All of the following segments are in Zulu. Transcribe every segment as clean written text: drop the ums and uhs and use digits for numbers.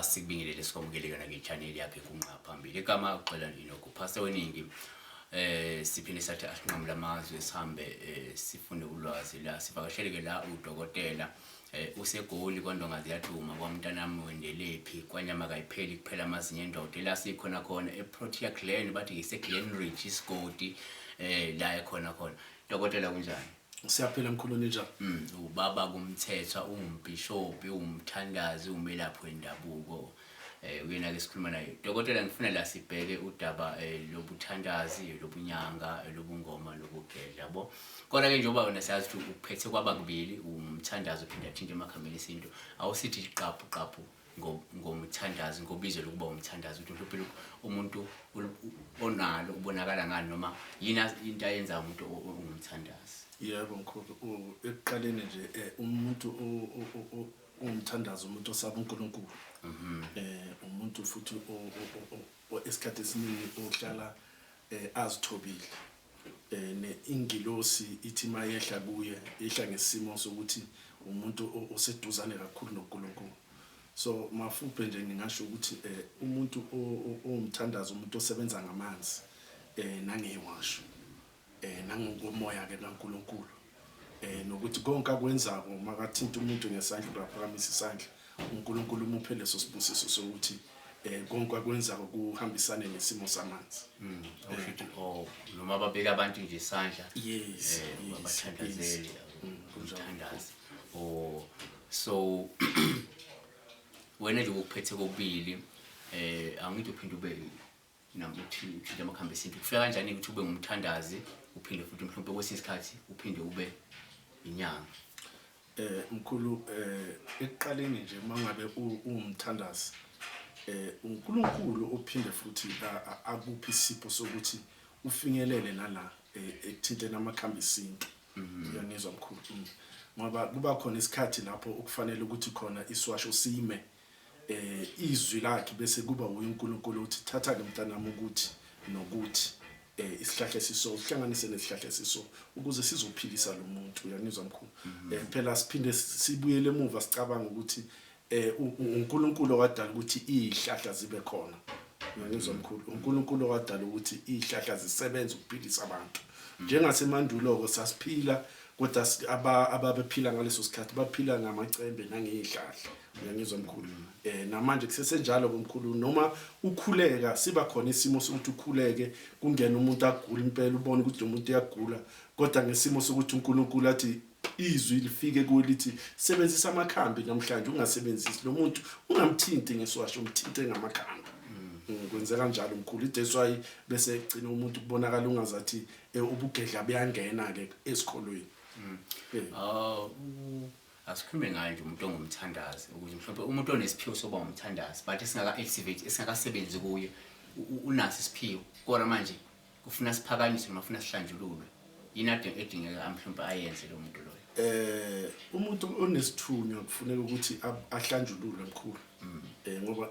Sikubingelele sikwamukele yona ke channel yakhe kunqa phambili. Igama uxela inoku Pastor weningi. Siphinde sathi asinqamula amazwe sihambe sifune ulwazi la sivakashele ke la udokotela useGoli kwaNdonga ziyaduma kwamntanami wendelephi kwanyama kayipheli kuphela amazinyo endoda la sikhona khona eProtea Glen bathi ise Glen Ridge isigodi la ekhona khona. Dokotela kunjani? Siyaphila mkhulu, ninjani? Ubaba kumthethwa ungumbhishobhi umthandazi umelaphi wendabuko. Uyena ke sikhuluma naye. Dokotela ngifuna la sibheke udaba lobuthandazi, lobunyanga, lobungoma, lobugedla yabo. Kodwa ke njengoba wena siyazi ukuthi uphethe kwaba kubili umthandazi uphinde athinte emakhambeni esintu. Awusithi qaphu qaphu ngomthandazi ngobizo lokuba umthandazi ukuthi mhlawumbe umuntu onalo ubonakala ngani noma yini into ayenza umuntu ongumthandazi. Yebo mkhulu, ekuqaleni nje umuntu ungumthandazi umuntu osaba uNkulunkulu. Umuntu futhi esikhathi esiningi ohlala azithobile. Ne ingilosi ithi mayehla kuye yehla ngesimo sokuthi umuntu oseduzane kakhulu noNkulunkulu. So mafuphe nje ngingasho ukuthi umuntu owumthandazo umuntu osebenza ngamanzi nangewasho nangokomoya ke kaNkulunkulu nokuthi konke akwenzako makathinta umuntu ngesandla uyaphakamisa isandla uNkulunkulu umuphe leso sibusiso sokuthi konke akwenzako kuhambisane nesimo samanzi. Okusho oh noma babeka abantu nje isandla yes babathandazele umthandazo. Oh so wena nje ukuphethe kokubili angithi uphinde ube namuthi uthinta amakhambi esintu kufika kanjani ukuthi ube ngumthandazi uphinde futhi mhlawumbe kwesinye isikhathi uphinde ube inyanga? Mkhulu, ekuqaleni nje mangabe uwumthandazi uNkulunkulu uphinde futhi akuphi isipho sokuthi ufinyelele nala ekuthinteni amakhambi esintu. Uyanizwa mkhulu? Ngoba kuba khona isikhathi lapho okufanele ukuthi khona isiwasho sime izwi lakhe bese kuba uNkulunkulu uthi thatha ke mntanami ukuthi nokuthi isihlahla esiso uhlanganise nesihlahla esiso ukuze sizophilisa lo muntu. Uyanizwa mkhulu? Phela siphinde sibuyele emuva sicabanga ukuthi uNkulunkulu owadala ukuthi izihlahla zibe khona. Uyanizwa mkhulu? uNkulunkulu owadala ukuthi izihlahla zisebenze ukuphilisa abantu. Njengasemandulo sasiphila kodwa ababephila ngaleso sikhathi baphila ngamacembe nangezihlahla. Uyangizwa mkhulu? Namanje kusesenjalo komkhulu, noma ukhuleka siba khona isimo sokuthi ukhuleke kungena umuntu agula impela ubone ukuthi lo muntu uyagula, kodwa ngesimo sokuthi uNkulunkulu athi izwi lifike kuwe lithi sebenzisa amakhambi namhlanje, ungasebenzisi lo muntu, ungamthinti ngesiwasho, umthinte ngamakhambi. Kwenzeka kanjalo mkhulu. That's why bese egcina umuntu kubonakala ungazathi ubugedla buyangena ke esikolweni. Asikhulume ngayo nje umuntu ongumthandazi ukuthi mhlawumbe umuntu onesiphiwo sokuba umthandazi but esingaka activate esingakasebenzi kuye unaso isiphiwo kodwa manje kufuna siphakanyiswe noma kufuna sihlanjululwe, yini ade edingeka mhlawumbe ayenze lo muntu loyo? Umuntu onesithunywa kufuneka ukuthi ahlanjululwe mkhulu. Ngoba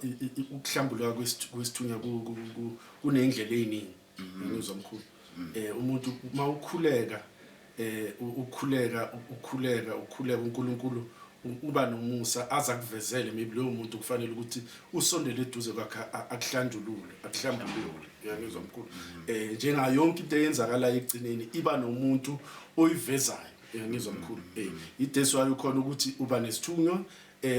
ukuhlambuluka kwesithunywa kunendlela eziningi. Ngizwa mkhulu. Umuntu mawukhuleka ukhuleka ukhuleka ukhuleka uNkulunkulu uba nomusa aza kuvezele maybe loyo muntu kufanele ukuthi usondele eduze kwakhe akuhlanjulule akuhlambulule. Uyangizwa mkhulu? Njenga yonke into eyenzakalayo egcineni iba nomuntu oyivezayo. Uyangizwa mkhulu? Ideswayo khona ukuthi uba nesithunywa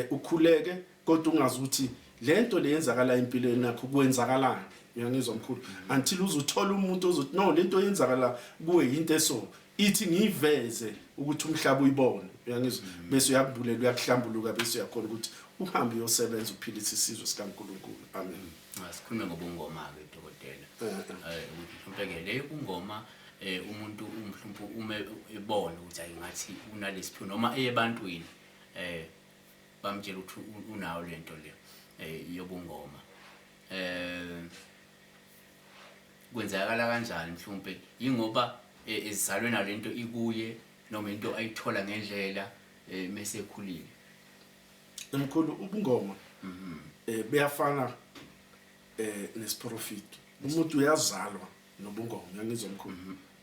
ukhuleke kodwa ungazi ukuthi lento leyenzakala empilweni yakho kwenzakalani. Uyangizwa mkhulu? Until uzuthola umuntu ozothi no lento yenzakala kuwe into eso ithi ngiyiveze ukuthi umhlaba uyibone. Uyangizwa? Bese uyakubulela uyakuhlambuluka bese uyakhona ukuthi uhambe uyosebenza uphilise isizwe sikaNkulunkulu. Amen. Asikhulume ngobungoma ke dokotela. Ukuthi mhlawumbe ke leyo bungoma umuntu mhlawumbe ume ebona ukuthi ayingathi unalesiphiwo noma eyebantwini bamtshela ukuthi unayo lento le yobungoma. Kwenzakala kanjani mhlawumbe ingoba ezalwe nalento lento ikuye noma into ayithola ngendlela mase ekhulile? Mkhulu, ubungoma beyafana nesiprofit. Umuntu uyazalwa nobungoma. Uyangizwa mkhulu?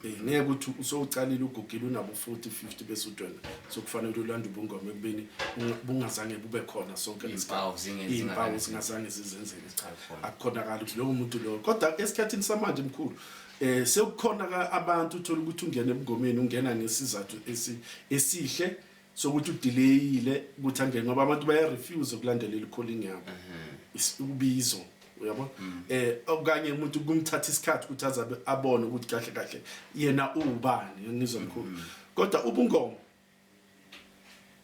Ngeke ukuthi usowucalile ugugile unabo 40 50 bese uthi wena sokufanele ulande ubungoma ekubeni bungazange bube khona sonke lesikhathi, izimpawu zingazange zizenzeke. Cha, akukhonakala ukuthi lowo muntu lowo. Kodwa esikhathini samanje mkhulu, sekukhona abantu uthola ukuthi ungena ebungomeni, ungena ngesizathu esihle sokuthi udelayile ukuthi angene, ngoba abantu baya refuse ukulandelela i-calling yabo, ubizo, uyabo, okanye umuntu kumthatha isikhathi ukuthi azabe abone ukuthi kahle kahle yena uwubani. Ngizwa mkhulu? Kodwa ubungoma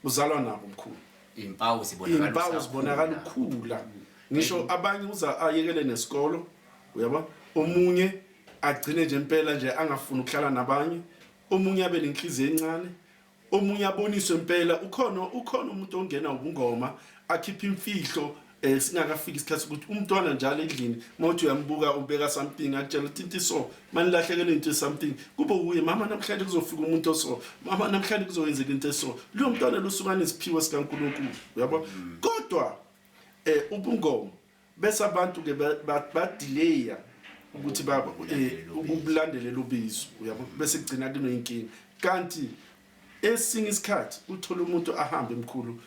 uzalwa nabo mkhulu. Impawu zibonakala. Impawu zibonakala ukukhula. Ngisho abanye uza ayekele nesikolo, uyabo, omunye agcine nje impela nje angafuni ukuhlala nabanye, omunye abe nenhliziyo encane, omunye aboniswe impela. Ukhona umuntu ongena ubungoma akhipha imfihlo singakafiki isikhathi ukuthi umntwana njalo endlini mawuthi uyambuka ubeka something, akutshela ukuthi into so manilahlekele into something, kube uye, "Mama, namhlanje kuzofika umuntu oso, mama, namhlanje kuzokwenzeka into eso." Lo mntwana lusuka nesiphiwo sikaNkulunkulu, uyabo. Kodwa ubungoma bese abantu ke ba delay ukuthi baba ukulandelela ubizo, uyabo, bese kugcina kuneyinkinga. Kanti esinye isikhathi uthola umuntu ahambe emkhulu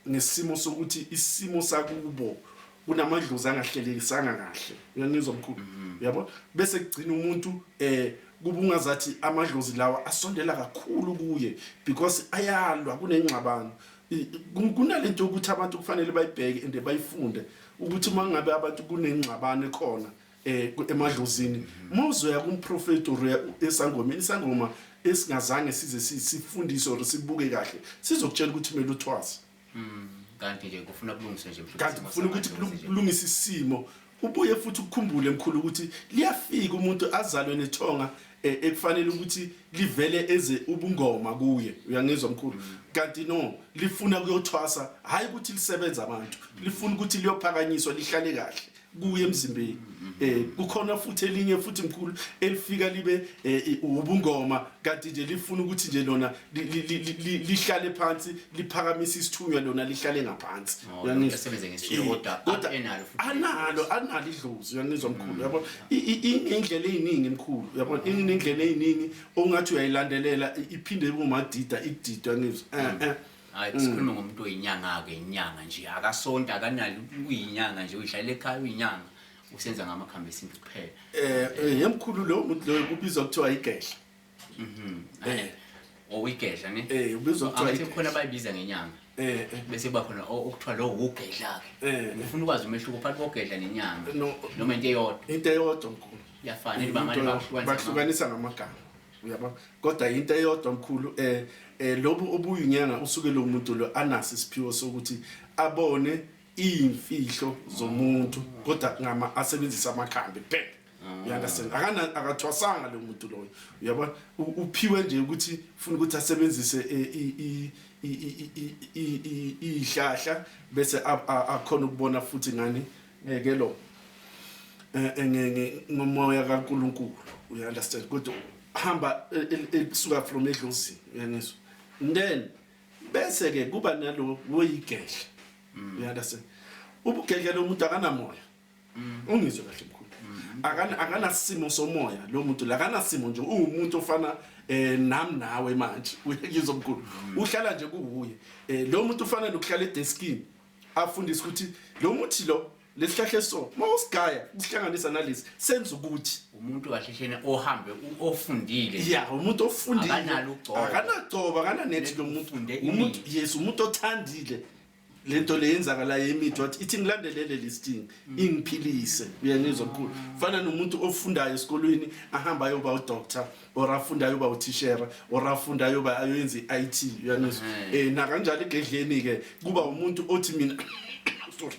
ngesimo sokuthi isimo sakubo kunamadlozi angahlelekisanga kahle, uyangizwa mkhulu? Uyabo, bese kugcina umuntu kuba ungazathi amadlozi lawa asondela kakhulu kuye because ayalwa, kunengxabano. Kunalento yokuthi abantu kufanele bayibheke and bayifunde ukuthi uma ngabe abantu kunengxabano ekhona emadlozini, mawuzoya kumprofeti or uya esangomeni, isangoma esingazange size sifundiswe or sibuke kahle sizokutshela ukuthi kumele uthwase. Kanti nje kufuna kulungiswe nje mhlawumbe Kanti isimo kufuna ukuthi samadlozi nje. Kulungise isimo, ubuye futhi ukukhumbule mkhulu ukuthi liyafika umuntu azalwe nethonga ekufanele ukuthi livele eze ubungoma kuye, uyangizwa mkhulu? Kanti no, lifuna kuyothwasa, hayi ukuthi lisebenza abantu, lifuna ukuthi liyophakanyiswa, lihlale kahle kuye emzimbeni. Kukhona futhi elinye futhi mkhulu elifika libe ubungoma, kanti nje lifuna ukuthi nje lona lihlale phansi, liphakamise isithunywa, lona lihlale ngaphansi. Oh, Uyangizwa? Asebenze ngesithunywa, kodwa Kodwa enalo futhi analo idlozi, uyangizwa mkhulu? Yabo, indlela eziningi mkhulu, uyabona, indlela eziningi ongathi uyayilandelela iphinde ibe umadida, ikudida, uyangizwa? Hayi, sikhulume ngomuntu oyinyanga-ke, inyanga nje, akasonta, akanalo, uyinyanga nje, uyihlalela ekhaya, uyinyanga, usenza ngamakhambi esintu kuphela. Yemkhulu, lo muntu loyo kubizwa kuthiwa igehla. Oyigedla ne? Ubizwa kuthiwa Angithi igehla. khona bayibiza ngenyanga, bese kuba khona okuthiwa lo ugedla-ke. Ngifuna ukwazi umehluko phakathi kogedla nenyanga. No. Noma into eyodwa? Into eyodwa mkhulu. Iyafana, into bamane bahlukanisa. Bahlukanisa ngamagama, uyabona, kodwa into eyodwa mkhulu. Lobu obuyinyanga usuke lo muntu lo anaso isiphiwo sokuthi abone iyimfihlo zomuntu, kodwa ngama asebenzisa amakhambi kuphela, you understand? Akana akathwasanga lo muntu loyo, uyabona. Uphiwe nje ukuthi ufuna ukuthi asebenzise ihlahla bese akhona ukubona futhi ngani ngeke lo ngomoya kaNkuluNkulu, you understand? Kodwa hamba suka from edlozini, uyangizwa? Then bese ke kuba nalo woyigehla, you understand? Ubugedla lo muntu akanamoya, ungizwe kahle mkhulu, akanasimo somoya lo muntu la, akanasimo nje, uwumuntu ofana nami nawe manje, uyangizwa mkhulu? Uhlala nje kuwuye. Lo muntu ufana nokuhlala edeskini afundise ukuthi lo muthi lo, lesihlahla so mawusigaya usihlanganisa nalesi senza ukuthi Umuntu kahle hlena ohambe ofundile. Ya, umuntu ofundile. Akanalo ugcobo. Akanagcobo, akananethi lo muntu. Ufunde Umuntu imithi. Yes, umuntu othandile lento le yenzakalayo imithi, wathi ithi ngilandelele listing ingiphilise, uyangizwa mkhulu? Fana nomuntu ofundayo esikolweni, ahamba ayoba udoctor or afunda ayoba uthishera or afunda ayoba ayoyenza i-IT, uyangizwa? Nakanjalo egedleni ke kuba umuntu othi mina, sorry.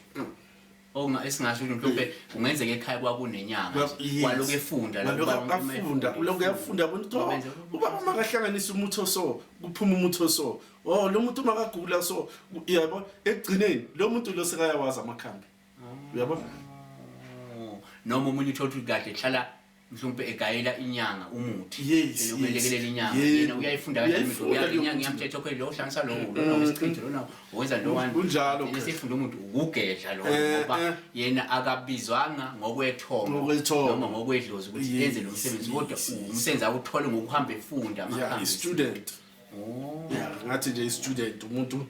Onga esingasho ukuthi mhlawumbe kungenzeka ekhaya kwakunenyanga nje. Yes. Walokhu efunda la, Walokhu ubaba uma afunda, efunda, ulokhu uyafunda, yabona ukuthi, oh, ubaba makahlanganisa umuthi oso kuphuma umuthi oso, oh, lo muntu makagula so, uyabo, ekugcineni lo muntu lo sekayawazi amakhambi, uyabo. Oh, noma omunye uthola ukuthi kade hlala Mhlawumbe egayela inyanga umuthi, Yes. eyokwelekelela inyanga. Yebo. Yena uyayifunda kanjani imithi? Uyayifunda Uyazi leyo inyanga muthi. iyamthetha, okay, lo uhlanganisa lo, lona wesichitho, lona wenza lo wani. Kunjalo, Yena Khehla. sefunda umuntu ukugedla lo, ngoba yena akabizwanga ngokwethongo Ngokwethongo. noma ngokwedlozi ukuthi enze lo msebenzi, kodwa umsebenzi awuthole ngokuhamba efunda amakhambi. I-student. Oh. Yeah, ngathi nje i-student umuntu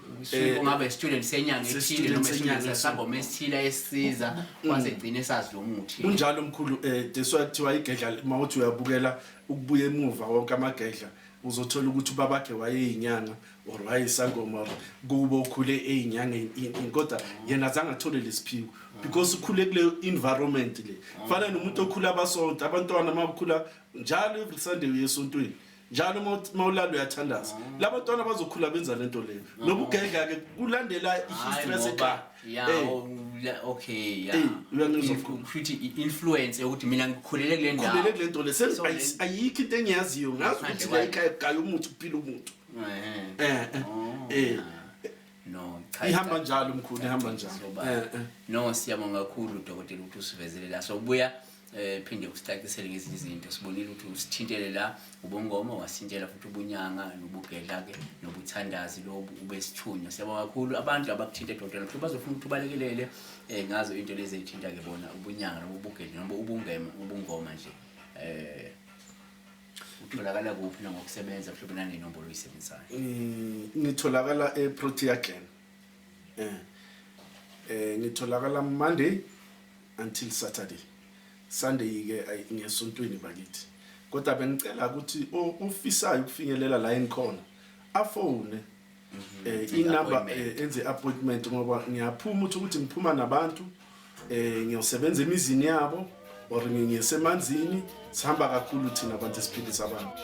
Ungabe student senyanga ethile Se-student noma student senyanga. sesangoma esithile esisiza kwase gcine sazi lo muthi. Kunjalo mkhulu, that's why kuthiwa igedla, mawuthi uyabukela ukubuya emuva wonke amagedla, uzothola ukuthi ubabakhe wayeyinyanga or wayeyisangoma or kubo ukhule eyinyanga ini, kodwa yena azange athole lesiphiwo because ukhule kule environment le. Fana nomuntu okhula abasonto, abantwana makukhula njalo every Sunday uye esontweni, njalo mawulala uyathandaza, labantwana bazokhula benza lento leyo. Nobugedla ke kulandela Hayi, i-history ngoba yasekhaya. Ya, okay, ya. Uyangizwa mkhulu? Futhi i-influence yokuthi mina ngikhulele kule ndawo. Khulele kule nto le. So Ayikho into engiyaziyo, ngazi Ngaphandle ukuthi la kwayo. ekhaya kugaya umuthi, kuphila umuntu. Oh, Eh. No, cha, Ihamba cha. njalo mkhulu, ihamba njalo. Soba. No, siyabonga kakhulu dokotela ukuthi usivezele la. So buya phinde usicacisele ngezinye izinto. Sibonile ukuthi usithintele la ubungoma, wasintshela futhi ubunyanga nobugedla ke nobuthandazi lobu ubesithunywa. Siyabonga kakhulu. Abantu abakuthinte dokotela mhlawumbe bazofuna ukuthi ubalekelele ngazo into lezi ezithinta ke bona ubunyanga noma ubugedla noma ubungema, ubungoma nje. Utholakala kuphi nangokusebenza mhlawumbe nanenombolo oyisebenzisayo? Ngitholakala eProtea Glen. Ngitholakala Monday until Saturday. Sunday ke ngesontweni bakithi. Kodwa bengicela ukuthi ofisayo ukufinyelela la engikhona afone. Enze Inumber, appointment. Enze appointment, ngoba ngiyaphuma ukuthi ngiphuma nabantu, ngiyosebenza emizini yabo or ngiyesemanzini. Sihamba kakhulu thina abantu esiphilisa abantu.